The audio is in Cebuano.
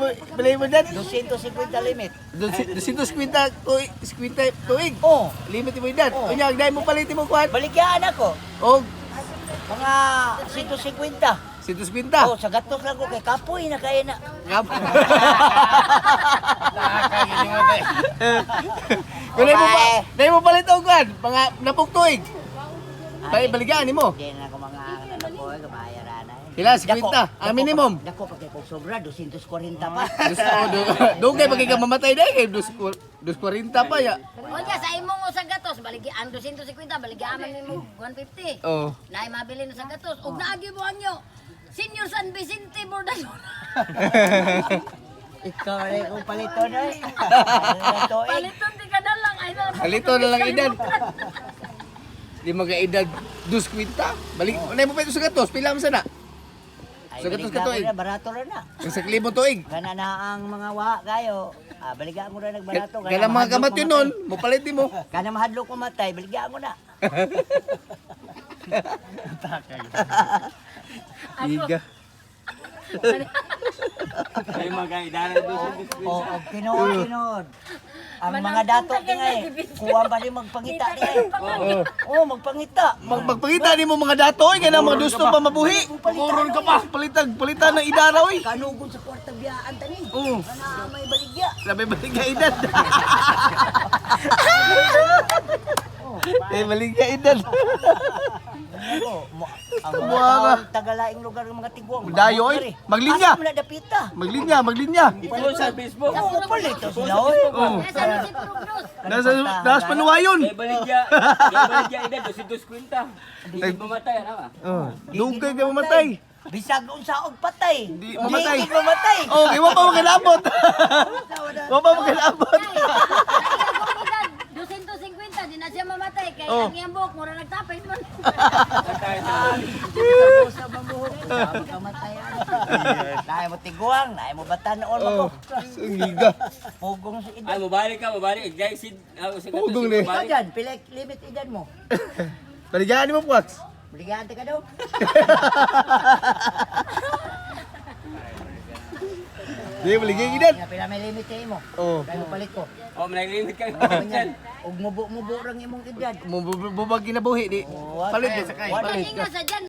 Pila mo dyan? 250 limit. 250 tuig, 50 tuig. Oh, Limit mo edad. Oh. Unya, dahil mo palitin mo kuan. Balikyaan ako. Og Mga 150. 150. Oh, sa gatos lang ko kay kapoy na kay na. Kung mo pa, dahil mo palit og kuan, mga napok tuig. Bay baligaan nimo. Di na ako mga anak ko, kabayaran na. Pila, 50. Ang minimum. Dako pa kay kog sobra 240 pa. Dugay pag ka mamatay dai kay 240 pa ya. Onya sa imong usa gatos baligi ang 250 baligyan man nimo 150. Oh. Naay mabili na sa gatos ug naagi mo anyo. Senior San Vicente Bordalona. Ikaw rin kung paliton ay. Paliton di ka na lang ay na. Palito na lang edad. Di mga edad 250. Balik, oh. Mo pa ito sa gatos, pila man sana? Ay, Sa gatos baligaan ka tuig. ko na, barato ra na. Ang sa libong tuig. Gana na ang mga wa kayo. Ah, baligaan ko na nagbarato. Kaya mga kamat yun nun, mo palit mo. Kana mahadlok ko matay, baligaan ko na. Iga. Ay, mga idara 250. Oo, oh, tinuod, tinuod. Ang mga dato tingay, kuha pa rin magpangita tingay. Oh. Oo, magpangita. Magpangita nimo mga dato oy kay na mga gusto pa mabuhi. Kuron ka pa. Palitag, palitan ng idara oy. Kanugod sa kwarta biyaan tani. Oo. Kana may baligya. Sabi balik ka edad. Eh, balik ka edad. Ako, ang mga Buha ka. tao, tagalaing lugar ng mga tigwang. Dayo, oy. Maglinya. Asa mo na dapita? Maglinya, maglinya. Ito sa Facebook. Oo, palito sila, oy. Oh. Nasa si Prognos. Nasa nasa panuwayon. Kay baligya, kay baligya edad 250. Di mamatay ano ba? Oh, dugay ka mamatay. Bisag unsa og patay. Di mamatay. Di mamatay. Oh, kay wa pa makilabot. Wa pa makilabot. Sa 250 di na siya mamatay kay Oh. ang iyang buhok mura nagtapay man. Sa mamuhok, sa kamatayan. Naay mo tiguang, naay mo batanon mo Oh, ko. giga. Pugong sa edad. Ay, mabalik ka, mabalik. Guys, sid, ako sa gatos, Pugong ni. Ikaw mabalik. dyan, pila limit edad mo. Baligaan nimo Quax. Baligaan ka daw. Di baligay edad. Nga pila may limit mo. Oh. Kaya palit ko. Oh, managlimit ka. Ganyan. Og mubo-mubo rang imong edad. Mubag kinabuhi di. Palit ka sakay, palit ka. Ingon sa dyan.